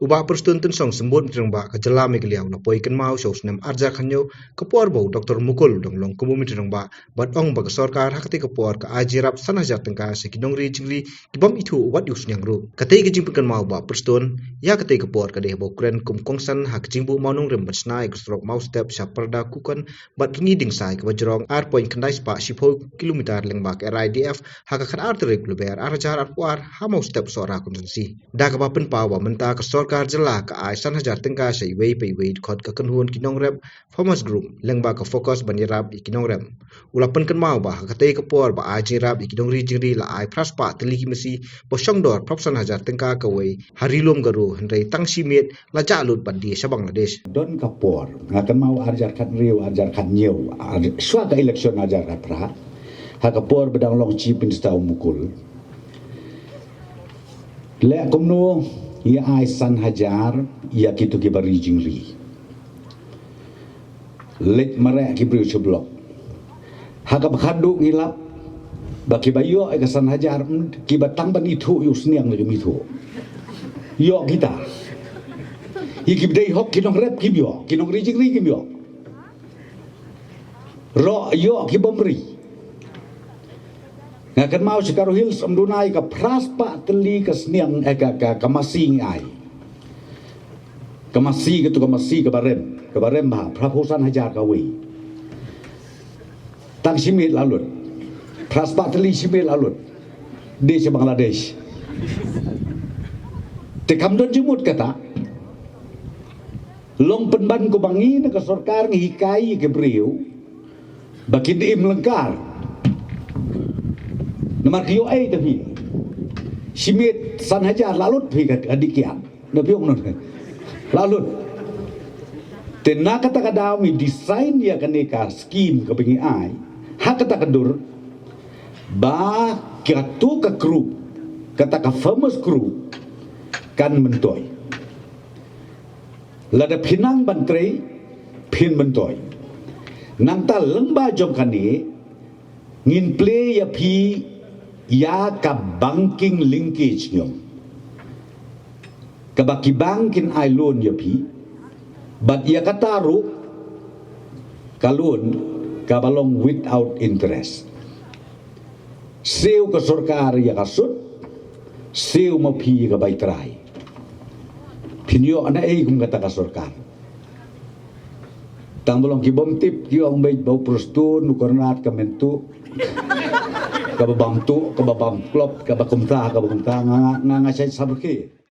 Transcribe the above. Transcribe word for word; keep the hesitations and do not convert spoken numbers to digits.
U Bah Prestone Tynsong, Symbud Myntri Rangbah ka jylla Meghalaya, u la poi kynmaw sha u snem arhajar khathynñiew, ka por ba u Doktor Mukul u dang long kum u Myntri Rangbah, bad ong ba ka sorkar ha katei ka por ka ai jingïarap san hajar tyngka sha ki nongri jingri ki bym ithuh wat ïa u sniang ruh. Katei ka jingpynkynmaw u Bah Prestone ïa katei ka por ka dei haba u kren kum u kongsan ha ka jingbuh mawnongrim ban shna ïa ka surok Mawstep sha Pyrda Kukan bad Kyngi Diengsain, kaba jrong ar point khyndai spah shiphew kilometer lyngba ka R I D F, ha ka khatar tarik Lber arhajar arphew ar ha Mawstep Sohra Constituency. Da kaba pynpaw ba mynta ka sorkar jylla ka ai san hajar tyngka sha iwei pa iwei dkhot ka kynhun ki nongrep Farmers Group lyngba ka FOCUS ban ïarap ïa ki nongrep. U la pynkynmaw ba ha katei ka por ba ai jingïarap ïa ki nongri jingri la ai phra spah tylli ki masi ba shong dor phra phew san hajar tyngka kawei ha Ri Lum Garo, hynrei tang shi miet la jah lut ban die sha Bangladesh. Don ka por, nga kynmaw arhajar khathynriew, arhajar khathynñiew, ar-, shuwa ka election arhajar khatphra, ha ka por ba dang long Chief Minister u Mukul. Leh kumno ïa ai san hajar ïa kito kiba ri jingri. Leit mareh ki briew sha block. Ha kaba khadduh ngi lap ba kiba ïoh ïa ka san hajar, mm, kiba tang ban ithuh ïa u sniang lei kim ithuh. Ïoh kita. Ïa kiba dei hok ki nongrep kim ïoh, ki nongri jingri kim ïoh. Roh ïoh ki bym ri. Nga kynmaw sha Garo Hills ym duna ïa ka phra spah tylli ka sniang, eh, ka, ka, ka masi ngi ai. Ka masi, katu ka masi kaba rem, kaba rem bha, phra phew san hajar kawei. Tang shi miet la lut. Phra spah tylli shi miet la lut. Die sha Bangladesh. Te kam don jingmut kata. Long pynban kumba ngi na ka sorkar ngi hikai ïa ki briew ba kin im lyngkar. Namar ki ïoh ei te phi. Shi miet san hajar la lut phi ka, ka dih kiad. Na phi ong noh. La lut. Te na kata ka daw ngi design ïa kane ka skim kaba ngi ai ha kata ka dur ba katu ka group, kata ka farmers group kan myntoi. Lada phi nang ban trei, phin myntoi. Nangta lyngba jong kane ngin plie ïa phi ïa ka banking linkage ngi ong. Kaba ki bank kin ai loan ïa phi. Bad ïa kata ruh ka loan kaba long without interest. Siew ka sorkar ïa ka sut, siew ma phi ïa ka bai trai. Phin ïoh na ei kum kata ka sorkar? Tang ba long ki bym tip ki ong beit ba u Prestone u Conrad ka mynta. Kaba bam tu, kaba bam klop, kaba kumta, kaba kumta, nga, nga, nga, nga shait sabrke.